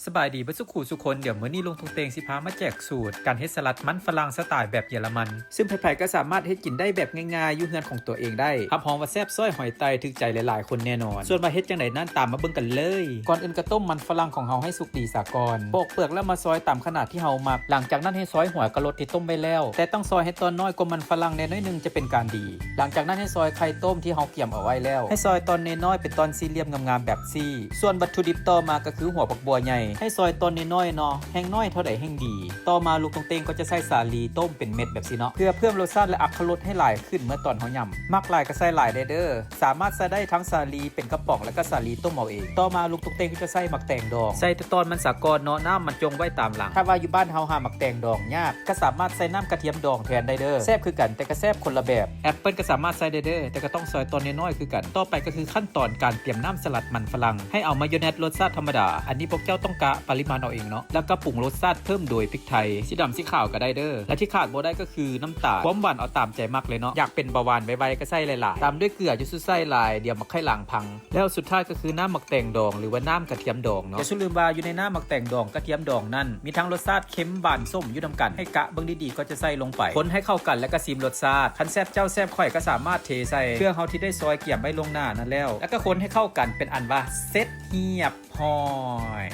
ສະບາຍດີເບິດສຸຂູສຸຄົນ, ດຽວມື້ນີ້ລຸງຕົງເຕັງຊິພາມາແຈກສູດການເຮັດສະຫຼັດມັນຝຣັ່ງສະຕາຍແບບເຢຍລະມັນ ຊຶ່ງໃຜໆກໍສາມາດເຮັດກິນໄດ້ແບບງ່າຍໆຢູ່ເຮືອນຂອງຕົວເອງໄດ້. ຮັບຮອງວ່າແຊບຊ້ອຍຫອຍໄຕ ຖືກໃຈຫຼາຍໆຄົນແນ່ນອນ. ສ່ວນວ່າເຮັດຈັ່ງໃດນັ້ນ ຕາມມາເບິ່ງກັນເລີຍ. ກ່ອນອື່ນກໍຕົ້ມມັນຝຣັ່ງຂອງເຮົາໃຫ້ສຸກດີສາກ່ອນ. ປອກເປືອກແລ້ວມາຊອຍຕາມຂະໜາດທີ່ເຮົາມັກ. ຫຼັງຈາກນັ້ນໃຫ້ຊອຍຫົວກະລົດທີ່ຕົ້ມໄວ້ແລ້ວ, ແຕ່ຕ້ອງຊອຍໃຫ້ຕອນນ້ອຍກວ່າມັນຝຣັ່ງແດ່ໜ້ອຍໜຶ່ງ ຈະເປັນການດີ. ຫຼັງຈາກນັ້ນໃຫ້ຊອຍໄຂ່ຕົ້ມທີ່ເຮົາກຽມເອົາໄວ້ແລ້ວ. ໃຫ້ຊອຍຕອນນ້ອຍໆເປັນຕອນສີ່ຫຼ່ຽມງາມໆແບບ ຊີ້. ສ່ວນວັດຖຸດິບຕໍ່ມາກໍຄືຫົວບັກບົວໃຫຍ່ ໃຫ້ຊອຍຕອນນ້ອຍໆເນາະ, ແຮ່ງນ້ອຍເທົ່າໃດແຮ່ງດີ. ຕໍ່ມາລຸງຕົງເຕັງກໍຈະໃສ່ສາລີຕົ້ມເປັນເມັດແບບຊີ້ເນາະ ເພື່ອເພີ່ມລົດຊາດ ແລະ ອັດຕະລົດໃຫ້ຫຼາຍຂຶ້ນເມື່ອຕອນເຮົາຫຍ້ຳ. ມັກຫຼາຍກໍໃສ່ຫຼາຍໄດ້ເດີ້. ສາມາດໃສ່ໄດ້ທັງສາລີເປັນກະປ໋ອງ ແລະ ກໍສາລີຕົ້ມເອົາເອງ. ຕໍ່ມາລຸງຕົງເຕັງກໍຈະໃສ່ໝາກແຕງດອງ. ໃສ່ແຕ່ຕອນມັນສາກ່ອນເນາະ, ນ້ຳມັນຈົ່ງໄວ້ຕາມຫຼັງ. ຖ້າວ່າຢູ່ບ້ານເຮົາຫາໝາກແຕງດອງຍາກ, ກໍສາມາດໃສ່ນ້ຳກະທຽມດອງແທນໄດ້ເດີ້. ແຊບຄືກັນ, ແຕ່ກໍແຊບຄົນລະແບບ. ແອັບເປິ້ນກໍສາມາດໃສ່ໄດ້ເດີ້, ແຕ່ກໍຕ້ອງຊອຍຕອນນ້ອຍໆຄືກັນ. ຕໍ່ໄປກໍຄືຂັ້ນຕອນການຕຽມນ້ຳສະຫຼັດມັນຝຣັ່ງ. ໃຫ້ເອົາມາໂຍເນັດລົດຊາດທຳມະດາ. ອັນນີ້ພວກເຈົ້າຕ້ອງກະປະລິມານເອົາເອງເນາະ, ແລ້ວກໍປຸງລົດຊາດເພີ່ມໂດຍພິກໄທ ສີດຳສີຂາວກໍໄດ້ເດີ້. ແລະ ທີ່ຂາດບໍ່ໄດ້ກໍຄືນ້ຳຕານ. ຄວາມຫວານເອົາຕາມໃຈມັກເລີຍເນາະ, ຢາກເປັນເບົາຫວານໄວໆກໍໃສ່ຫຼາຍໆ. ຕາມດ້ວຍເກືອ, ຢ່າສູ່ໃສ່ຫຼາຍ, ດຽວໝາກໄຂ່ລາງພັງ. ແລ້ວສຸດທ້າຍກໍຄືນ້ຳໝາກແຕງດອງ ຫຼືວ່ານ້ຳກະທຽມດອງເນາະ. ຢ່າສູ່ລືມວ່າຢູ່ໃນນ້ຳໝາກແຕງດອງ ກະທຽມດອງນັ້ນ ມີທັງລົດຊາດເຄັມ ຫວານ ສົ້ມຢູ່ນຳກັນ. ໃຫ້ກະເບິ່ງດີໆກ່ອນຈະໃສ່ລົງໄປ. ຄົນໃຫ້ເຂົ້າກັນ ແລ້ວກໍຊີມລົດຊາດ. ຄັນແຊບເຈົ້າແຊບຂ້ອຍກໍສາມາດເທໃສ່ເຄື່ອງເຮົາທີ່ໄດ້ຊອຍກຽມໄວ້ລ່ວງໜ້ານັ້ນແລ້ວ. ແລ້ວກໍຄົນໃຫ້ເຂົ້າກັນເປັນອັນວ່າເສັດຮຽບຮ້ອຍ.